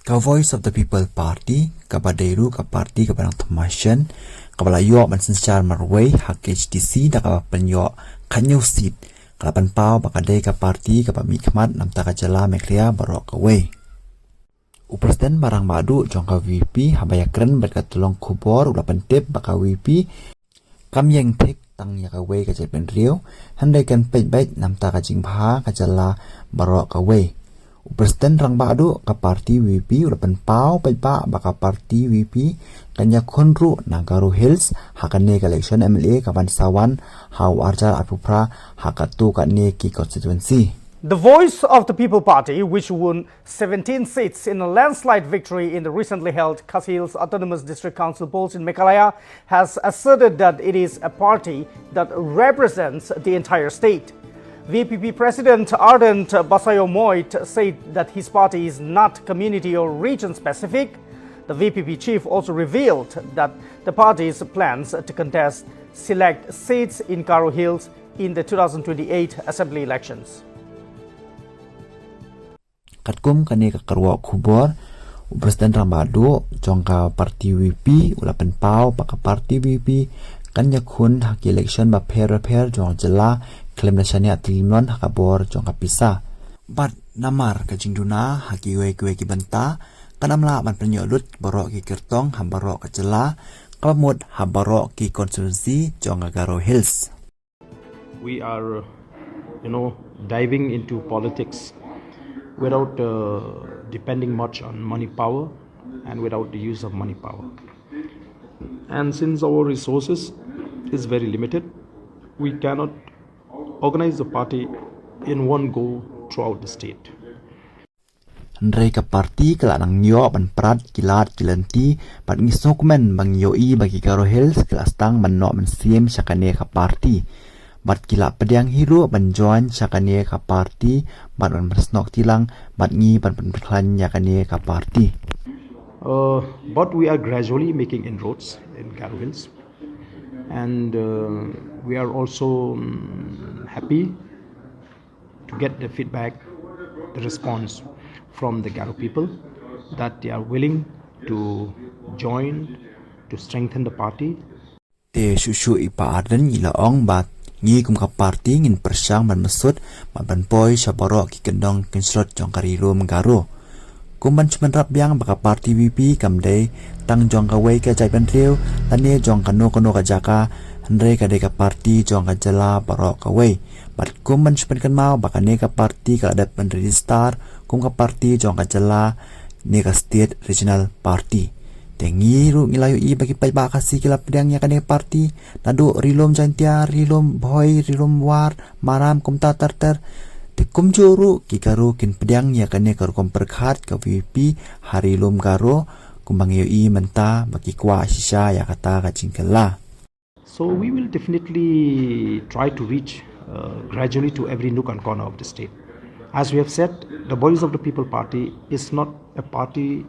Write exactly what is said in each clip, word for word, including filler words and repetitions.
Ka Voice of the People Party, kaba dei ruh ka party kaba dang thymmai shen, kaba la ïoh ban synshar marwei ha K H A D C da kaba pynïoh khatñiew seat, ka la pynpaw ba ka dei ka party kaba mihkhmat namar ka jylla Meghalaya baroh kawei. U President ba rangbah duh jong ka V P haba ïakren bad ka tyllong khubor u la pyntip ba ka V P kam ïeng thik tang ïa kawei ka jaitbynriew, hynrei kan peit beit namar ka jingbha ka jylla baroh kawei. U President rangbah duh ka party V P u la pynpaw paidbah ba ka party V P kan ïakhun ruh na Garo Hills ha kane ka election M L A ka ban sa wan ha u arhajar arphew phra ha katto katne ki constituency. The Voice of the People Party, which won seventeen seats in a landslide victory in the recently held Khasi Hills Autonomous District Council polls in Meghalaya, has asserted that it is a party that represents the entire state. V P P President Ardent Basaiawmoit said that his party is not community or region specific. The V P P chief also revealed that the party's plans to contest select seats in Garo Hills in the two thousand twenty-eight assembly elections. Katkum kane ka kyrwoh khubor, u President rangbah duh jong ka party V P u la pynpaw ba ka party V P kan ïakhun ha ki election bapher bapher jong ka jylla khlem da shaniah tylli myllun ha ka bor jong ka pisa. Bad namar ka jingduna ha kiwei kiwei ki bynta, kan ym lah ban pynïoh lut baroh ki kyrtong ha baroh ka jylla, kaba mut ha baroh ki constituency jong ka Garo Hills. We are, uh, you know, diving into politics without, uh, depending much on money power and without the use of money power. And since our resources is very limited, we cannot organize the party in one go throughout the state. Hynrei ka party ka la nang ïoh ban prat ki lad ki lynti, bad ngi sngewkmen ba ngi ïohi ba ki Garo Hills ki la sdang ban noh mynsiem sha kane ka party. Bad ki la pdiang hi ruh ban join sha kane ka party, bad ban pynsngew kti lang bad ngi ban pynpynkhlaiñ ïa kane ka party. Uh, but we are gradually making inroads in Garo Hills, and, uh, we are also, um, happy to get the feedback, the response from the Garo people that they are willing to join, to strengthen the party. Te shuh shuh i Pa Ardent i la ong ba ngi kum ka party ngin pyrshang ban mynsut bad ban poi sha baroh ki kyndong kynshlur jong ka Ri Lum Garo. Kum ban shu bynrap biang ba ka party V P kam dei tang jong kawei ka jaitbynriew lane jong kano kano ka jaka, hynrei ka dei ka party jong ka jylla baroh kawei. Bad kum ban shu pynkynmaw ba kane ka party ka la dep ban register kum ka party jong ka jylla ne ka state regional party. Te ngi ruh ngi la ïohi ba ki paidbah Khasi ki la pdiang ïa kane ka party, naduh Ri Lum Jaintia, Ri Lum Bhoi, Ri Lum War, Maram, kumta ter ter. Te kumjuh ruh ki Garo kin pdiang ïa kane ka rukom pyrkhat ka V P ha Ri Lum Garo, kumba ngi ïohi mynta ba ki kwah shisha ïa kata ka jingkylla. So we will definitely try to reach, uh, gradually to every nook and corner of the state. As we have said, the Voice of the People Party is not a party,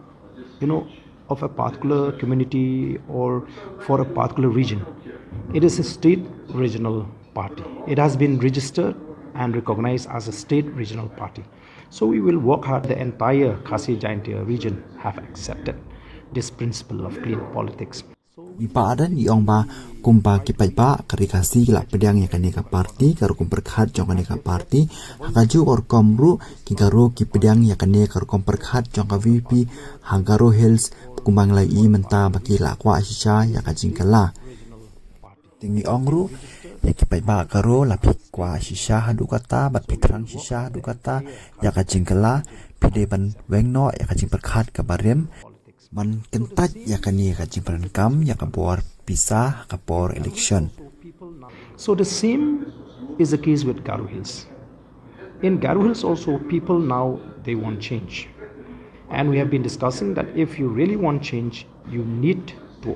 you know, of a particular community or for a particular region. It is a state regional party. It has been registered and recognized as a state regional party. So we will work hard. The entire Khasi Jaintia region have accepted this principle of clean politics. I Pa Ardent i ong ba kumba ki paidbah ka Ri Khasi ki la pdiang ïa kane ka party, ka rukom pyrkhat jong kane ka party, ha kajuh ka rukom ruh ki Garo ki pdiang ïa kane ka rukom pyrkhat jong ka V P ha Garo Hills, kumba ngi la ïohi mynta ba ki la kwah shisha ïa ka jingkylla. Te ngi ong ruh ïa ki paidbah Garo, la phi kwah shisha haduh katta bad phi thrang shisha haduh katta ïa ka jingkylla, phi dei ban weng noh ïa ka jingpyrkhat kaba rim ban kyntait ïa kane ka jingpyndonkam ïa ka bor pisa ha ka por election. So the same is the case with Garo Hills. In Garo Hills also, people now, they want change. And we have been discussing that if you really want change, you need to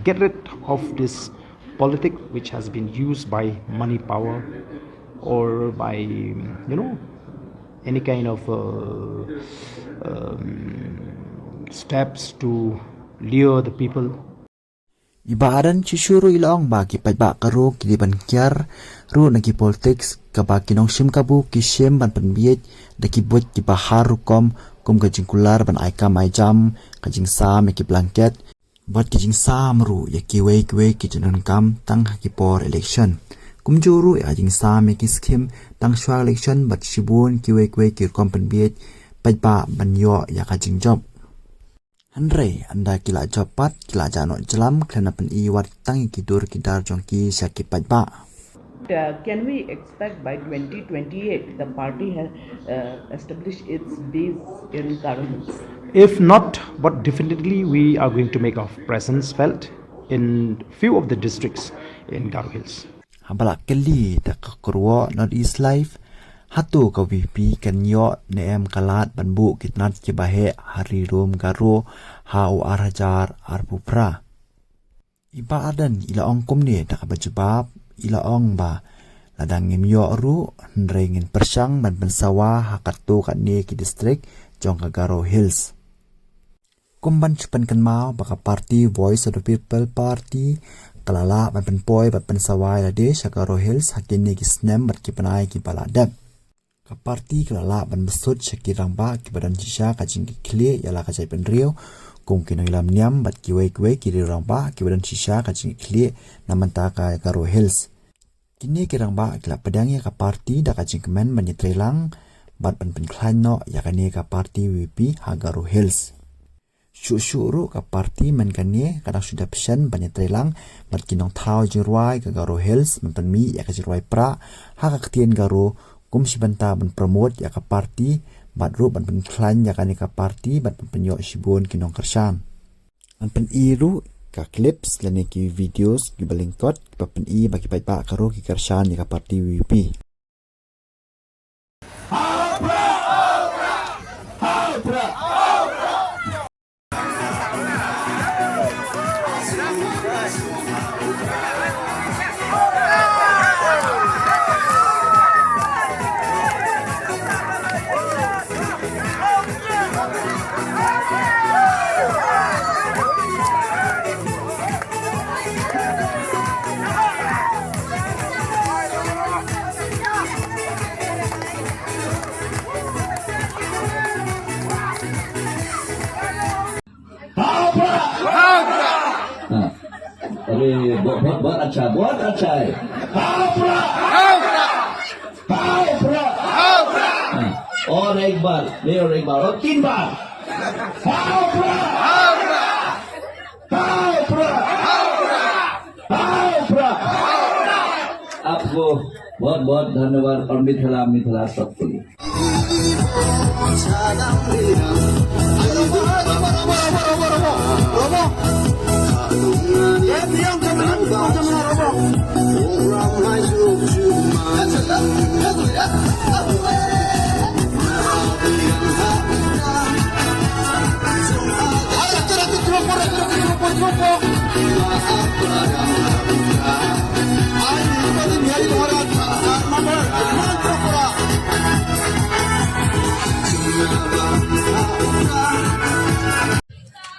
get rid of this politic which has been used by money power or by, you know, any kind of, uh, um, steps to lure the people. I Bah Ardent shuh shuh ruh i la ong ba ki paidbah Garo ki dei ban kiar ruh na ki politics kaba ki nongshim kabu ki shim ban pynbieit da ki buit kiba har rukom kum ka jingkular ban ai kam ai jam, ka jingsam ïa ki blanket bad ka jingsam ruh ïa kiwei kiwei ki jingdonkam tang ha ki por election. Kumjuh ruh ïa ka jingsam ïa ki skim tang shwa election bad shibun kiwei kiwei ki rukom pynbieit paidbah ban ïoh ïa ka jingjop. Hynrei ynda ki la jop pat ki la jah noh jlam khlem da pyni wat tang ïa ki dur ki dar jong ki sha ki paidbah. Uh, can we expect by twenty twenty-eight the party has uh, established its base in Garo Hills? If not, but definitely we are going to make our presence felt in few of the districts in Garo Hills. Haba la kylli da ka kyrwoh North East Live, hato ka VPP kan ïoh ne em ka lad ban buh ki tnat kiba heh ha Ri Lum Garo ha u ar hajar arphew phra. I Bah Ardent i la ong kumne da kaba jubab, i la ong ba lada ngim ïoh ruh hynrei ngin pyrshang ban pynsawa ha katto katne ki district jong ka Garo Hills. Kum ban shu pynkynmaw ba ka party Voice of the People Party ka la lah ban pynpoi bad pynsawa ïa lade sha Garo Hills ha kine ki snem bad ki bnai kiba la dep. Ka party ka la lah ban bsut sha ki rangbah kiba don shisha ka jingkitkhlieh ïa la ka jaitbynriew kum ki nongïalam niam bad kiwei kiwei ki riew rangbah kiba don shisha ka jingkitkhlieh na bynta ka Garo Hills. Kine ki rangbah ki la pdiang ïa ka party da ka jingkmen ban ïatreilang bad ban pynkhlaiñ noh ïa kane ka party VPP ha Garo Hills. Shuh shuh ruh ka party mynta kane ka dang shu dep shen ban ïatreilang bad ki nongthaw jingrwai ka Garo Hills ban pynmih ïa ka jingrwai prah ha ka ktien Garo kum shi bynta ban promote ïa ka party bad ruh ban pynkhlaiñ ïa kane ka party bad ban pynïoh shibun ki nongkyrshan. Ngan pyni ruh ka clips lane ki videos kiba lyngkot kiba pyni ba ki paidbah Garo ki kyrshan ïa ka party VPP. हाँ, अरे, बहुत, बहुत, बहुत अच्छा, बहुत अच्छा है। हाँ, पूरा। हाँ, पूरा। हाँ, और एक बार, नहीं, और एक बार, और तीन बार। हाँ, पूरा। हाँ, पूरा। हाँ, पूरा। आपको बहुत, बहुत धन्यवाद और मिथिला, मिथिला सबके लिए।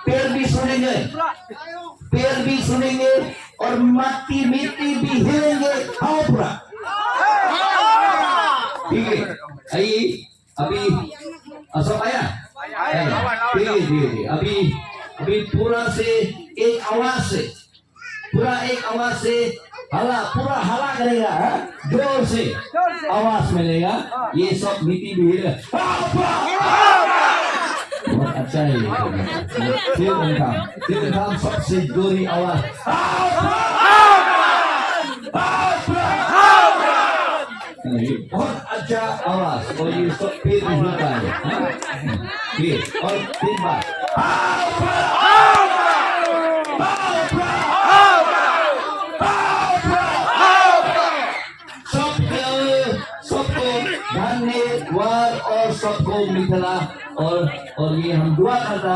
पेड़ भी सुनेंगे, पेड़ भी सुनेंगे और माटी मिट्टी भी हिलेंगे। हाओ पूरा। ठीक है, आइए, अभी सब आया? आया। ठीक है, ठीक है, ठीक है। अभी, अभी पूरा से एक आवाज से, पूरा एक आवाज से हल्ला, पूरा हल्ला करेगा, हाँ? जोर से आवाज मिलेगा। ये सब मीटिंग भी है। बहुत अच्छा है ये। फिर उनका, फिर उनका सबसे जोरी आवाज। ये बहुत अच्छा आवाज और ये सब फिर भी होता है, हाँ? ये और तीन बार। सबको, सबको धन्यवाद और सबको मिथिला और, और ये हम दुआ करता